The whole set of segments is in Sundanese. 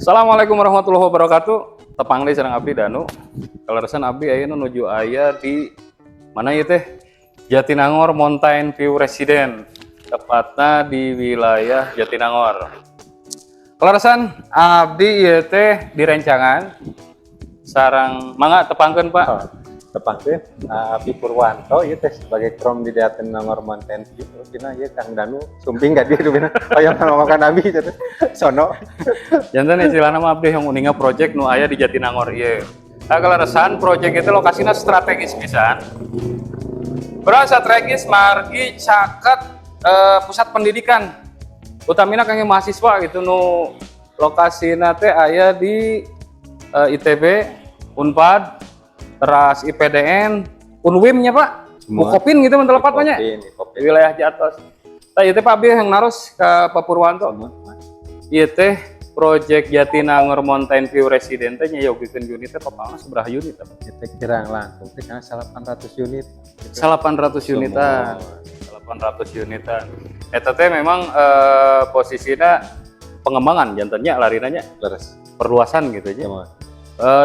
Assalamualaikum warahmatullahi wabarakatuh. Tepang deui sareng abdi Danu. Kaleresan abdi ayeuna nuju aya di mana ieu teh? Jatinangor Mountain View Resident. Tepatnya di wilayah Jatinangor. Kaleresan abdi ieu teh direncangan sareng, mangga tepangkeun, Pak. Oh, tepangkeun Abi Purwanto ieu teh sebagai krom di Jatinangor Mountain View. Dina ieu Kang Danu sumping ka dieu dina hoyong ngomongan abi gitu. Sono. Janten istilahna mah abdi yang uninga project nu aya di Jatinangor ieu. Nah, kaleresan project itu lokasinya strategis pisan. Berapa strategis margi caket pusat pendidikan. Utamina kangge mahasiswa gitu, nu lokasina teh aya di ITB, Unpad, teras IPDN, Unwim nya, Pak. Semua. Bukopin gitu mun telepat nya. Bukopin, Bukopin. Di wilayah Jatos. Tah, ieu teh Pak, abdi yang naros ka Pak Purwanto. Semua. Ieu teh project Jatinangor Mountain View Resident teh nyayogikeun unit teh totalna sabaraha unit, Pak? Kita kirang langkung teh kana 800 unit. Gitu. 800 unitan. Semua. 800 unitan. Eta teh memang posisinya pengembangan janten nya, larina nya Leres. Perluasan gitu nya. Semua.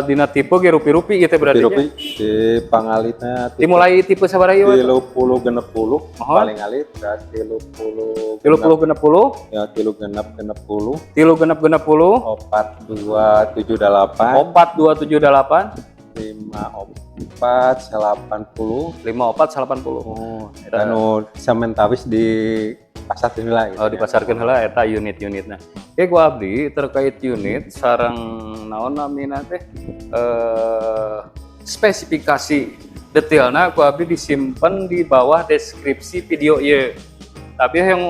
Dina tipe ge rupi-rupi gitu berarti nya. Rupi di pangalitna tipe Dimulai tipe sabaraha ieu? 30 60 Mohon. Paling alit, terus 30 30 60. Ya, 3 6 60. 3 6 60. 4 2 7 8. 4 2 7 8. 5 4 80. 5 4 80. Oh, eta nu samentawis di pasar heula gitu. Oh, dipasarkeun heula eta unit-unitna. Oke, ku abdi terkait unit sareng naon namina teh spesifikasi detailna ku abdi disimpan di bawah deskripsi video ieu. Tapi yang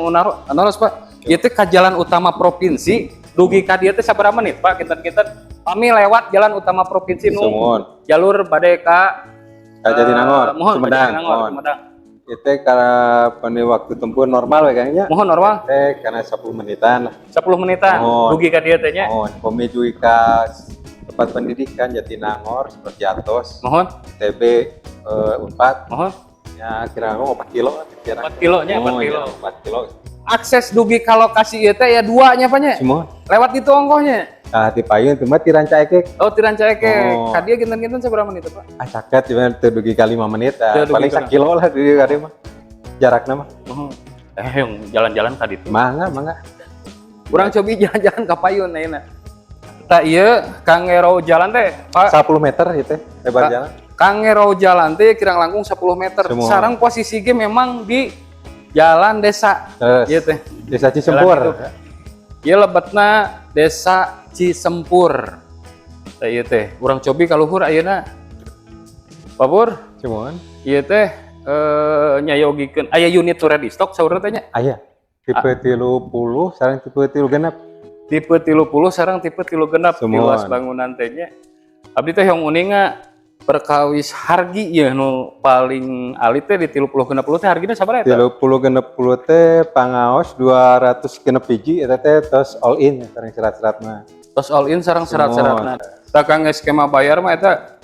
naros, Pak, ieu teh ka jalan utama provinsi dugi ka dieu teh sabaraha menit, Pak? Kinten-kinten kami lewat jalan utama provinsi nu Sumuhun. Jalur bade ka Ka Jatinangor, Mohon, Sumedang. Jatinangor, Mohon. Sumedang. Itu karena pada waktu tempuh normal we kayaknya. Mohon, normal. Teh karena 10 menitan lah. 10 menitan Mohon. Dugi ka dieu teh nya. Mohon. Pami dugi ka tempat pendidikan Jatinangor seperti Atos, Mohon, TB Unpad, mohon. Ya kira 4 kilo kira. 4 kilo nya, 4 Oh, kilo. ya, 4 kilo. Akses dugi ka lokasi ieu teh ya dua nya, Pak, nya. Semua. Lewat itu ongkohnya. Nah, di payun cuma ti Rancaekek. Oh, ti Rancaekek. Oh. Ka dieu kinten-kinten sabaraha menit, Pak? Ah, caket cuman teu dugi ka 5 menit. Ah, Teu dugi paling ka- sakilo lah di ka dieu mah. Jarakna mah. Mohon. Yang jalan-jalan ka ditu. Mangga, mangga. Urang cobi jalan-jalan ka payun ayeuna. Tah, ieu kangge row jalan teh, Pak. 10 meter itu lebar jalan. Kangge row jalan teh kirang langkung 10 meter. Semua. Sareng posisi ge memang di jalan desa. Terus Ieu teh. Desa Cisempur. Jalan itu. Ieu lebetna Desa Cisempur. Tah, ieu teh. Urang cobi ka luhur ayeuna. Pak Pur, Cuman ieu teh nyayogikeun aya unit nu ready stock saurna teh nya? Aya tipe 30 sareng tipe 36. Tipe 30 sareng tipe 36. Semua. Tiluas bangunan teh nya. Abdi teh yang uninga perkawis hargi ya nu paling alit teh di 30 60 teh hargina sabaraha eta? 30 60 teh pangaos 200 6 hiji, eta teh tos all in sareng serat-seratna. Tos all in sareng serat-seratna. Tah, kangge skema bayar mah eta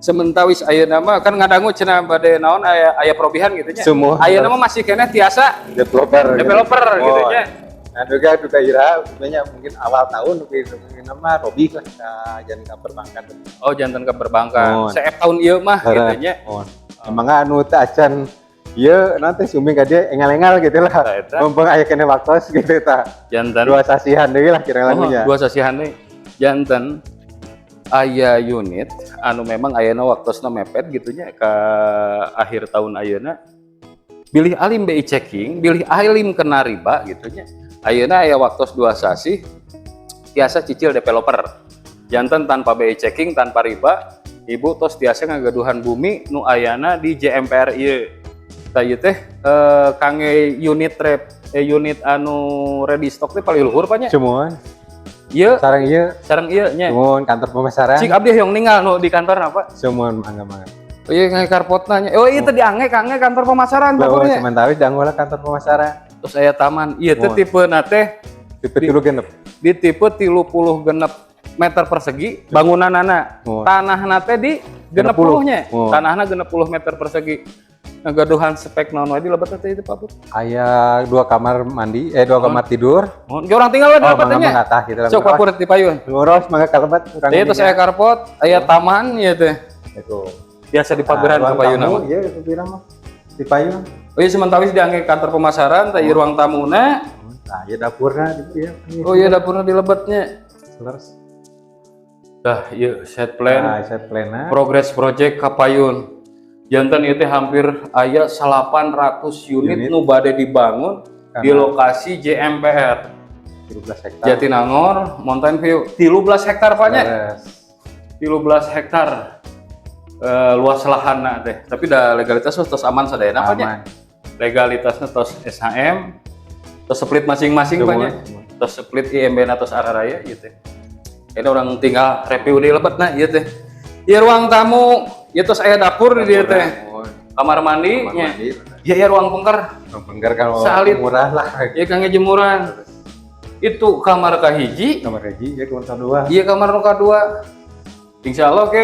sementawis ayeuna mah kan ngadangu cenah bade naon aya aya perobihan gitu nya. Semua. Ayeuna mah masih keneh tiasa developer gitu. Developer gitu Oh. nya. Nah, juga juga ira sebenarnya mungkin awal tahun mungkin mungkin nama robih lah ka jangan ka perbankan. Oh, janten ke perbankan. Oh. Seep tahun ieu mah gitu nya. Oh. Emang anu teh acan ieu nanti sumping ka dieu engal-engal gitu lah. Tah, eta. Mumpung aya keneh waktos gitu tah. Janten 2 sasihan deui lah kira Oh, lagunya. 2 sasihan deui. Janten aya unit anu memang ayeuna waktosna mepet gitu nya ke akhir tahun ayeuna, bilih alim BI checking, bilih alim kena riba gitu nya. Ayeuna aya waktos 2 sasih tiasa cicil developer. Janten tanpa BI checking, tanpa riba, ibu tos tiasa ngagaduhan bumi nu ayana di JMPR ieu. Tah, ieu teh kangge unit rep unit anu ready stock teh paling luhur, Pak, nya. Semua. Ieu Sareng ieu. Sareng ieu nya. Sumuhun, kantor pemasaran. Cik abdi yang ninggal nu di kantor apa? Sumuhun, mangga mangga. Oh iya, nge carportna nya. Oh iya, tadi angge kangge kantor pemasaran Bahwa pokoknya. sementara dangu lah kantor pemasaran. Terus aya taman. Iya teh Oh. tipe na teh Tipe 36. Di tipe 36 meter persegi bangunanana. Oh. Tanahna teh di 60 nya. Oh. Tanahna 60 meter persegi. Ngagaduhan spek naon wae di lebet teh itu, Pak Pur? Aya dua kamar mandi, eh, dua kamar tidur. Mohon ge urang tinggal we di Oh, lebet mangga nya. Mangga tah gitu lah. Sok, Pak Pur, di payun. Ngurus mangga ka lebet urang. Ieu terus aya carport, aya taman ieu teh. Itu. Biasa dipageran Nah, ka payun ruang mah. tamu, iya, itu pira mah. Di payun. Oh iya, sementawis diangge kantor pemasaran, teh ieu ruang tamuna. Nah, iya, dapurna gitu ya. Oh iya, dapurna di lebetnya. Terus. Dah, iya site plan. Nah, site plan. Progress project Kapayun. Janten ieu teh hampir aya 800 unit, Unit. Nu bade dibangun di lokasi JMPR. 13 hektar. Jatinangor, Mountain View, 13 hektar, Pak, nya. Beres. 13 hektar luas lahanna teh. Tapi dah legalitas tos aman sadayana, Pak, nya. Aman. Legalitasnya tos SHM, tos split masing-masing, Pak, nya. Semua. Tos split IMB na tos araraya gitu. Ini urang tinggal review di lebet nah ieu teh. Ieu ruang tamu, ieu tos aya dapur di dieu teh. Kamar mandi Kamar nya. mandi. Iya ya, ruang pengker. Ruang pengker kalau Salit. murah lah. Ieu kangge jemuran. Itu kamar kahiji, Kamar gaji ya kamar dua. Iya, kamar nu kadua. Insya Allah ke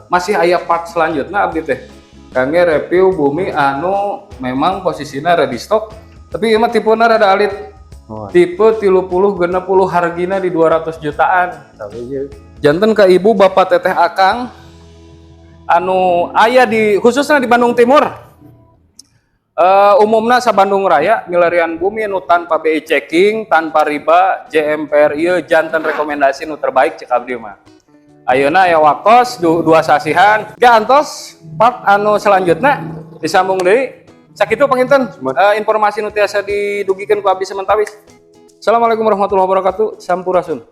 masih aya part selanjutnya abdi teh. Kangge review bumi anu memang posisinya ready stock, tapi ieu mah tipena rada alit. Oh, Tipe 30 60, hargina di 200 jutaan. Tapi ya Janten ke ibu, bapak, teteh, akang anu aya di khususnya di Bandung Timur. Umumna sa Bandung Raya milarian bumi nu tanpa BI checking, tanpa riba, JMPR ieu janten rekomendasi nu terbaik cek abdi mah. Ayeuna aya waktos 2 sasihan. Ge antos part anu selanjutnya disambung deui. Sakitu panginten informasi nu tiasa didugikeun ku abdi sementawis. Assalamualaikum warahmatullahi wabarakatuh. Sampurasun.